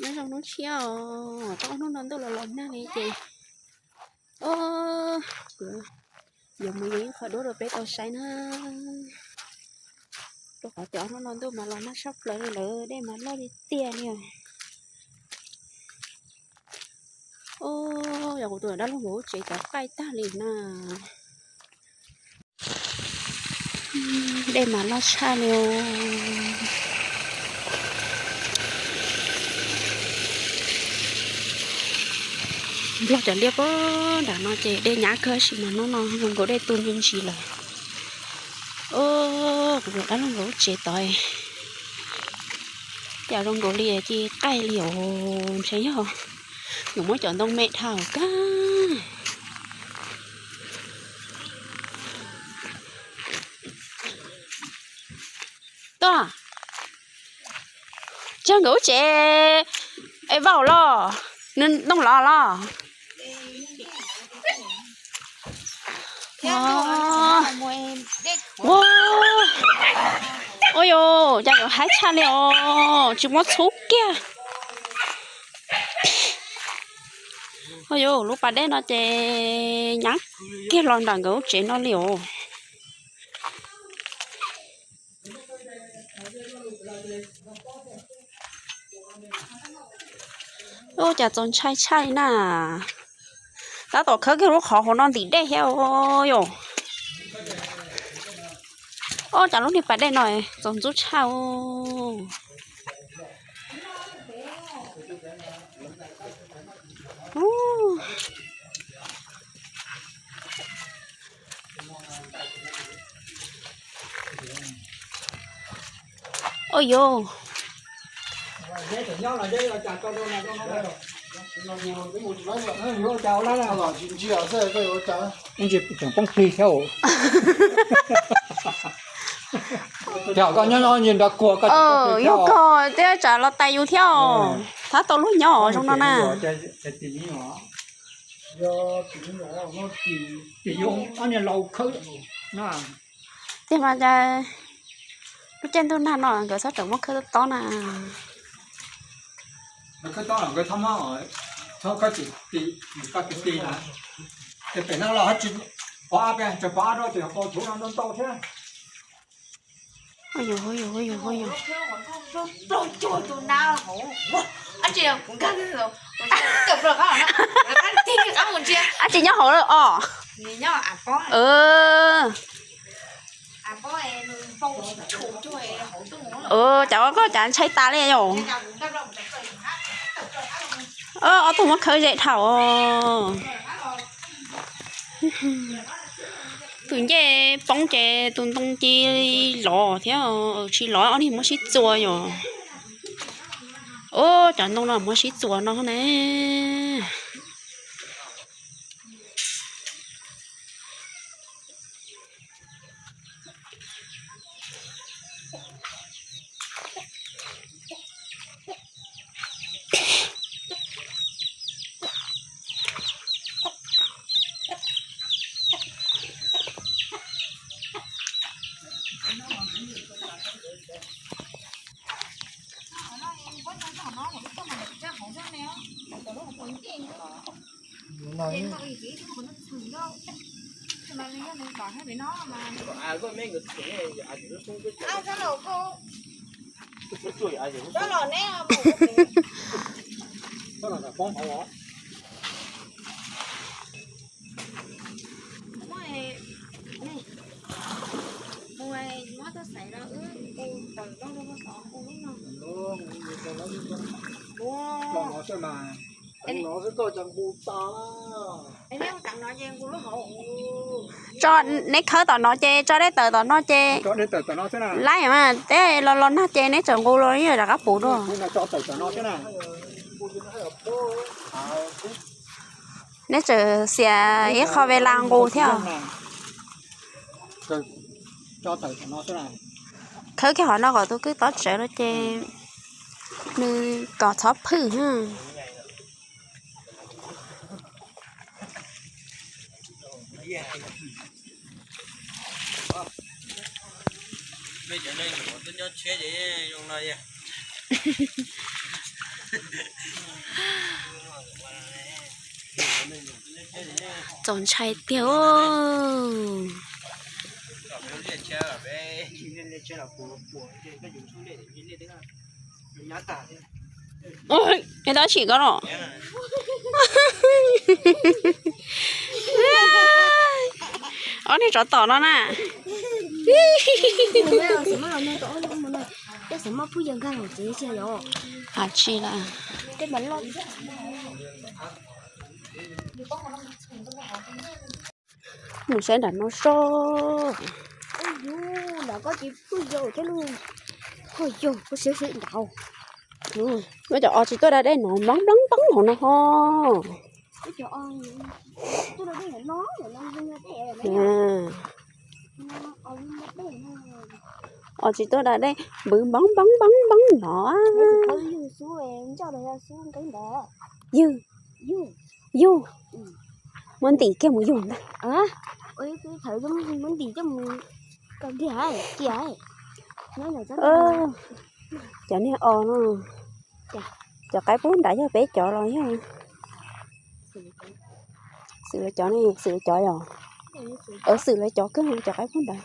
Nyob zoo hnub tshiab os, tau ob hnub no ntuj los los nag li ces, o, kuv yuav mus yuav ib qho duab rau peb tau saib na. Rau qhov tias ob hnub no ntuj mas los nag tshaj plaws li lawm, dej mas loj tiag tiag li. O, yog kuv tus dab laug nkawd lub tsev cov qaij tag li na. Dej mas loj tshaj li os. Nplog cov liaj puag nram no ces dej nyab kawg tab sis mas hnub no zoo nkaus dej tu ntsis ntsis lawm. O, kuv tus dab laug nkawd lub tsev tod, cas zoo nkaus li cia qaij li os, ntshe yog nkawd muab cov ntoo me dhau kag. Tuaj, tsag nkawd lub tsev es vau los, nws ntoo los los. Ua, ua yus, cas yuav haib tshaj li os, tsis muab txhub kiag. Ua yus, lub pas dej no ces nyab kiag los nram nkawd lub tsev no li os. Ua cas txaus ntshai tshaj li na. Tab tom khawb kiag lub qhov hauv no ntim dej thiab yom. Ua cas lub niag pas dej no txaus ntxub tshaj. Ua yus, tseem poob plig thiab. Yog koj nyob no nrog kuag koj, yog koj twb tsam los tais yus thiab os. Thab tau luag nyob zoo no na. Tiag mas cas lub caij ntuj nag no nkawd txhob tseem muab khawb tob tob na. Khawb tob los nkawd txhob muab, txhob khawb tim, tim, tim, tim na. Ces pem no los tsis pov ab, pem tsis pov ab rau ces qau thuv no ntau ntau thiab. Ab tsis nyob hauv lawm os. Cas ua koj cas ntshai tas li yom. Ob tug muab khawb ze dhau. Tus ncej poob ces tus ntoo ci lov thiab, tsis lov ob niag muab sib txuas yom. Ub, cov ntoo no muab sib txuas no ne. Tso, neb khawb tom no ces tso dej tawm tom no ces laib mas, teb los los nag ces neb tseem nqus los yeej rov qab puv dua. Neb tseem xiam ib qho ve las nqus thiab. Khawb kiag qhov no kom tus kwj tob tsawv no ces nws kom txhob phwj. Txaus ntshai tiag. Es tab sim ko los. Ob niag tsov tom no na. Tsis la. Mus saib nram no soj. Nram ko ces pw yau thiab lauj. Ho yau, koj siab siab nrad. Muab cov os tsis tuaj da dej no nplob nplob nplob hauv no ho. Os tsis tuaj da dej npwv nplob nplob nplob nplob no. Ywg, ywg, muab ntim kiag mus yug ntag. Muab ntim coj mus kiag. Cov niag os no, cov qaib pub nrad yog peb cov los yog xwm lawv cov ne, xwm lawv cov yog, xwm lawv cov kawg cov qaib pub nrad.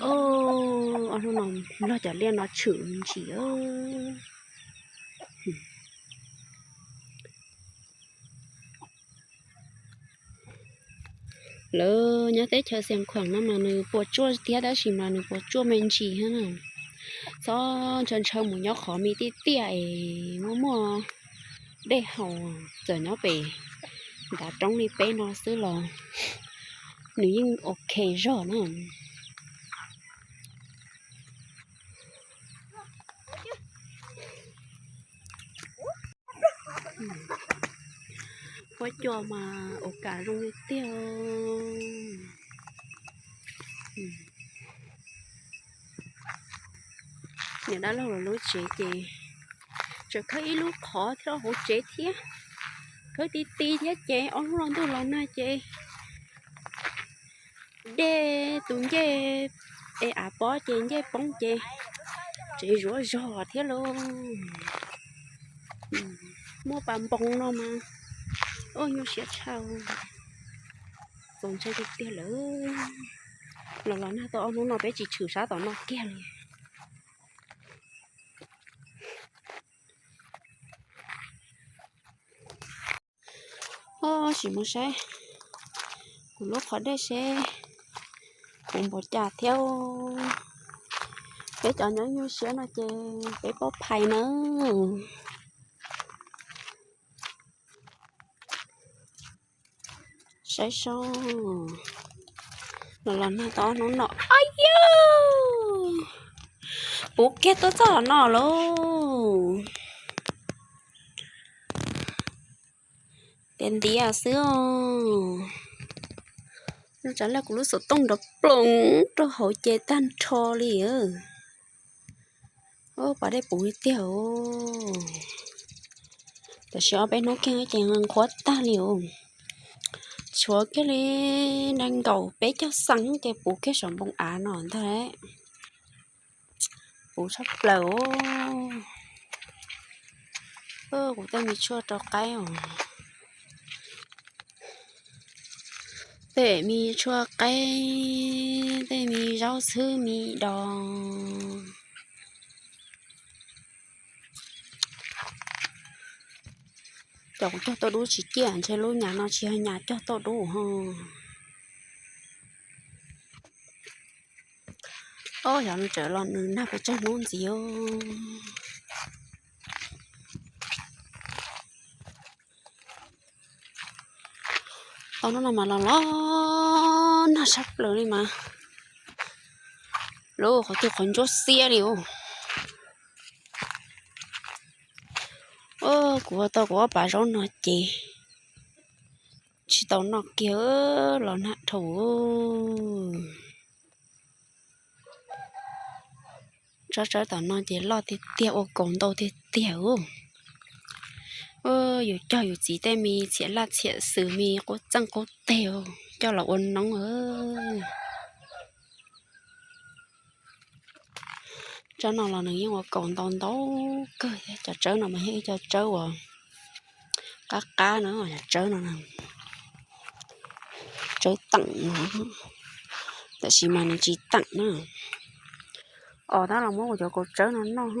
Ob hnub no nplog cov liaj no tshwm me ntsis. Lawv nyob teb chaws Xiav Khuam no mas nws puas tsuaj thiab tab sis mas nws puas tsuaj me ntsis thiab na. Txhob ntshaw ntshaw mus nyob qhov me tiaj tiaj es muaj muaj dej haus, txawm nyob pem ntav roob li peb no xwb los nws yeej ok zog na. Huab cua mas ua kam zoo li tiag. Niam dab laug lawv lub tsev ces tseem khawb ib lub qhov thiab hauv tsev thiab, khawb ti ti thiab ces ob hnub no ntuj los nag ces dej tus ncej es av pob ces ncej poob ces tsev zuav zog thiab lauj. Muaj pas npoo no mas, ua nyuaj siab tshaj. Txaus ntshai tiag tiag lawm. Los los nag tau ob hnub no peb tsis tshwm sab tom no kiag li. Sim mus saib kuv lub qhov dej seb puv npaum cas thiab. Peb cov nyob nyuaj siab no ces peb paub phais na. Saib seb, los los nag tau ob hnub no, ab yus, puv kiag tuaj txog no lauj. Tias ntiav xwb os. Nws tsav laj kuv lub xov tooj nrov ploog rau hauv ces tag nrho li. Pas dej puv tiag os. Tam sim ob peb hnub kiag ces nqhuab tag li os. Tshuav kiag li nees nkaum peb caug xees ces puv kiag saum npoo av no ntag. Puv tshaj plaws. Kuv tej me tshuaj rau qaib os. Tej me tshuaj qaib, tej me zaub txhwb me dos. Cov kuv cog tauj dub tsis ciaj, ntshe lub nyam no tsis yog nyam cog tauj dub ho. Ob, xyov nws tseem los nws nag pes tsawg hnub ntxiv. Tau hnub no mas los los nag sab plaws li mas, lub qhov twg qhov ntsuab xiab li os. Kuv ua tau kuv ob pas zaub no ces tsis tau noj kiag, los nag dhau. Tsob tsawb tom no ces loj tiag tiag, ua kaus ntau tiag tiag. Yus cog yus txiv tej me txhiam laj txhiam xwm me qub txeej qub teg coj los ua noob. Tsob no los nws yeej ua kaus ntau ntau kawg thiab. Cov tsawb no mas yog ib co tsawb uas qab qab no, cov tsawb no, tsawb teem no, tab sis mas nws tsis teem na. Os, tab los muab kuv cov kaus tsawb no noj.